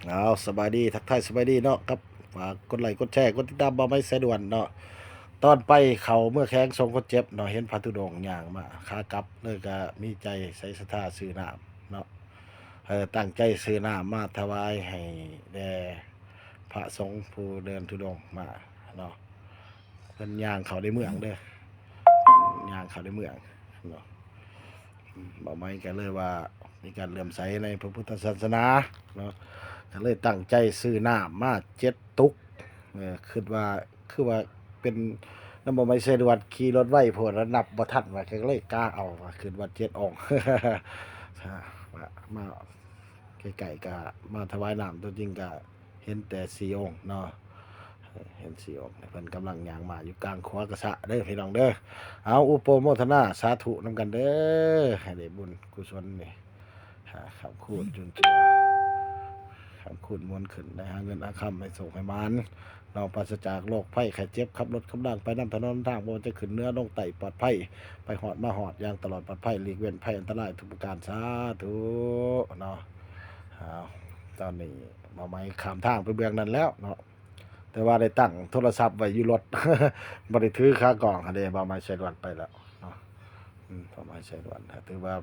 ເອົາ ສະບາຍດີ ທັກທາຍສະບາຍດີເນາະ ກັບ ຝາກກົດໄລກົດແຊ ກົດຕິດຕາມບ່າວໄມ້ສາຍດ່ວນເນາະ. ຕອນໄປເຂົ້າເມືອງແຂງສົ່ງຄົນເຈັບເນາະ ເຫັນພະທຸດົງຍ່າງມາ ຂາກັບເລີຍກະມີໃຈໃສສັດທາຊື້ນ້ຳເນາະ ເອີ ຕັ້ງໃຈຊື້ນ້ຳມາຖວາຍໃຫ້ແດ່ພະສົງຜູ້ເດີນທຸດົງມາເນາະ. ເພິ່ນຍ່າງເຂົ້າໃນເມືອງເດີ ຍ່າງເຂົ້າໃນເມືອງເນາະ. ອືມ ບ່າວໄມ້ກໍເລີຍວ່າມີການເຫຼື້ອມໃສໃນພະພຸດທະສາສະໜາເນາະ ກໍເລີຍຕັ້ງໃຈຊື້ນ້ຳມາເຈັດຕຸກ. ເອີ ຄິດວ່າ ຄືວ່າເປັນນຳບ່າວໄມ້ສາຍດ່ວນຂີ່ລົດໄວໂພດ ແລ້ວນັບບໍ່ທັນວ່າ ກໍເລີຍກະເອົາວ່າ ຄິດວ່າເຈັດອົງ ມາ ມາໃກ້ໆ ກະມາຖວາຍນ້ຳ ຕົວຈິງກະ ເຫັນແຕ່ສີ່ອົງເນາະ ເຫັນສີ່ອົງ. ເພິ່ນກຳລັງຍ່າງມາຢູ່ກາງຂົວກະສະເດີພີ່ນ້ອງເດີ. ເອົາ ອະນຸໂມທະນາສາທຸນຳກັນເດີ ໃຫ້ໄດ້ບຸນກຸສົນນີ້ ຫາຄ້ຳຄູນຈຸນເຈືອ ຄ້ຳຄູນໝວນຂຶ້ນ ໄດ້ຫາເງິນຫາຄຳ ໃຫ້ໂຊກໃຫ້ໝານເນາະ ປາສະຈາກໂລກໄພໄຂ້ເຈັບ ຂັບລົດຂັບລາໄປນຳຖະໜົນຫົນທາງ ບໍ່ວ່າຈະຂຶ້ນເໜືອລົງໃຕ້ ປອດໄພ ໄປຮອດມາຮອດຢ່າງຕະຫຼອດປອດໄພ ຫຼີກເວັ້ນໄພອັນຕະລາຍທຸກປະການ ສາທຸເນາະ. ເອົາ ຕອນນີ້ບ່າວໄມ້ຂ້າມທາງໄປເບື້ອງນັ້ນແລ້ວເນາະ ແຕ່ວ່າໄດ້ຕັ້ງໂທລະສັບໄວ້ຢູ່ລົດ ບໍ່ໄດ້ຖືຂາກ້ອງຫັ້ນເດ້. ບ່າວໄມ້ສາຍດ່ວນໄປແລ້ວເນາະ ອືມ ບ່າວໄມ້ສາຍດ່ວນ ຖືວ່າ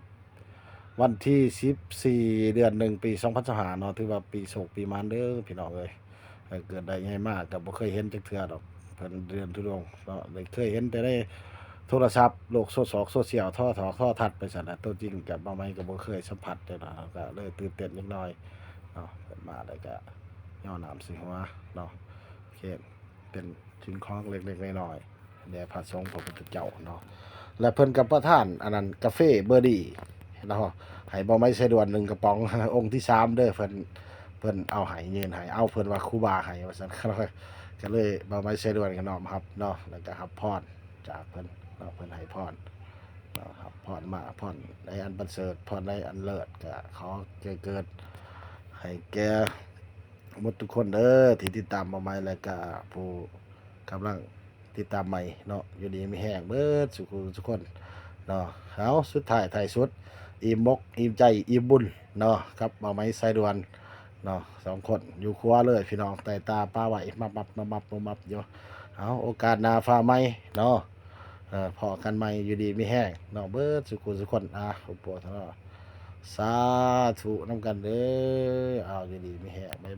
ວັນທີສິບສີ່ ເດືອນໜຶ່ງ ປີສອງພັນຊາວຫ້າເນາະ ຖືວ່າປີໂຊກປີໝານເດີພີ່ນ້ອງເອີຍ. ເອີ ເກີດໄດ້ໃຫຍ່ມາກໍບໍ່ເຄີຍເຫັນຈັກເທື່ອດອກ ເພິ່ນເດີນທຸດົງເນາະ ໄດ້ເຄີຍເຫັນແຕ່ໃນໂທລະສັບ ໂລກໂຊຊອກໂຊຊຽວ ໂທລະຖອກໂທລະທັດໄປຊັ້ນນະ ຕົວຈິງກັບບ່າວໄມ້ກໍບໍ່ເຄີຍສຳຜັດເທື່ອເນາະ ກໍເລີຍຕື່ນເຕັ້ນຈັກໜ້ອຍເນາະ. ເພິ່ນມາແລ້ວກໍຍໍນ້ຳໃສ່ຫົວເນາະ ໂອເຄ ເປັນສິ່ງຂອງເລັກໆນ້ອຍໆ ແດ່ພະສົງພະພຸດທະເຈົ້າເນາະ ແລະເພິ່ນກໍປະທານອັນນັ້ນ ກາເຟເບີດີເນາະ ໃຫ້ບ່າວໄມ້ສາຍດ່ວນໜຶ່ງກະປ໋ອງ ອົງທີສາມເດີ ເພິ່ນ ເພິ່ນເອົາໃຫ້ ຍື່ນໃຫ້ ເອົາ ເພິ່ນວ່າຄູບາໃຫ້ວ່າຊັ້ນ ກໍເລີຍບ່າວໄມ້ສາຍດ່ວນກໍນ້ອມຮັບເນາະ ແລ້ວກໍຮັບພອນຈາກເພິ່ນເນາະ ເພິ່ນໃຫ້ພອນເນາະ ຮັບພອນມາ ພອນໃນອັນປະເສີດ ພອນໃນອັນເລີດ ກໍຂໍໃຫ້ເກີດ ໃຫ້ແກ່ ໝົດທຸກຄົນເດີ ທີ່ຕິດຕາມບ່າວໄມ້ ແລະກະຜູ້ກຳລັງຕິດຕາມໃໝ່ເນາະ ຢູ່ດີມີແຮງເບິດສູ່ຜູ້ສູ່ຄົນເນາະ. ເອົາ ສຸດທ້າຍທ້າຍສຸດ ອີ່ມອົກອີ່ມໃຈອີ່ມບຸນເນາະ ກັບບ່າວໄມ້ສາຍດ່ວນເນາະ ສອງຄົນຢູ່ຄົວເລີຍພີ່ນ້ອງ ໃຕ້ຕາປາໄວ້ ມັບໆ ມັບໆ ມັບໆຢູ່. ເອົາ ໂອກາດໜ້າຟ້າໃໝ່ເນາະ ເອີ ພໍ້ກັນໃໝ່ ຢູ່ດີມີແຮງເນາະ ເບິດສູ່ຜູ້ສູ່ຄົນ ອາ ອຸປະຖານະ ສາທຸນຳກັນເດີ. ເອົາ ຢູ່ດີມີແຮງ ບາຍ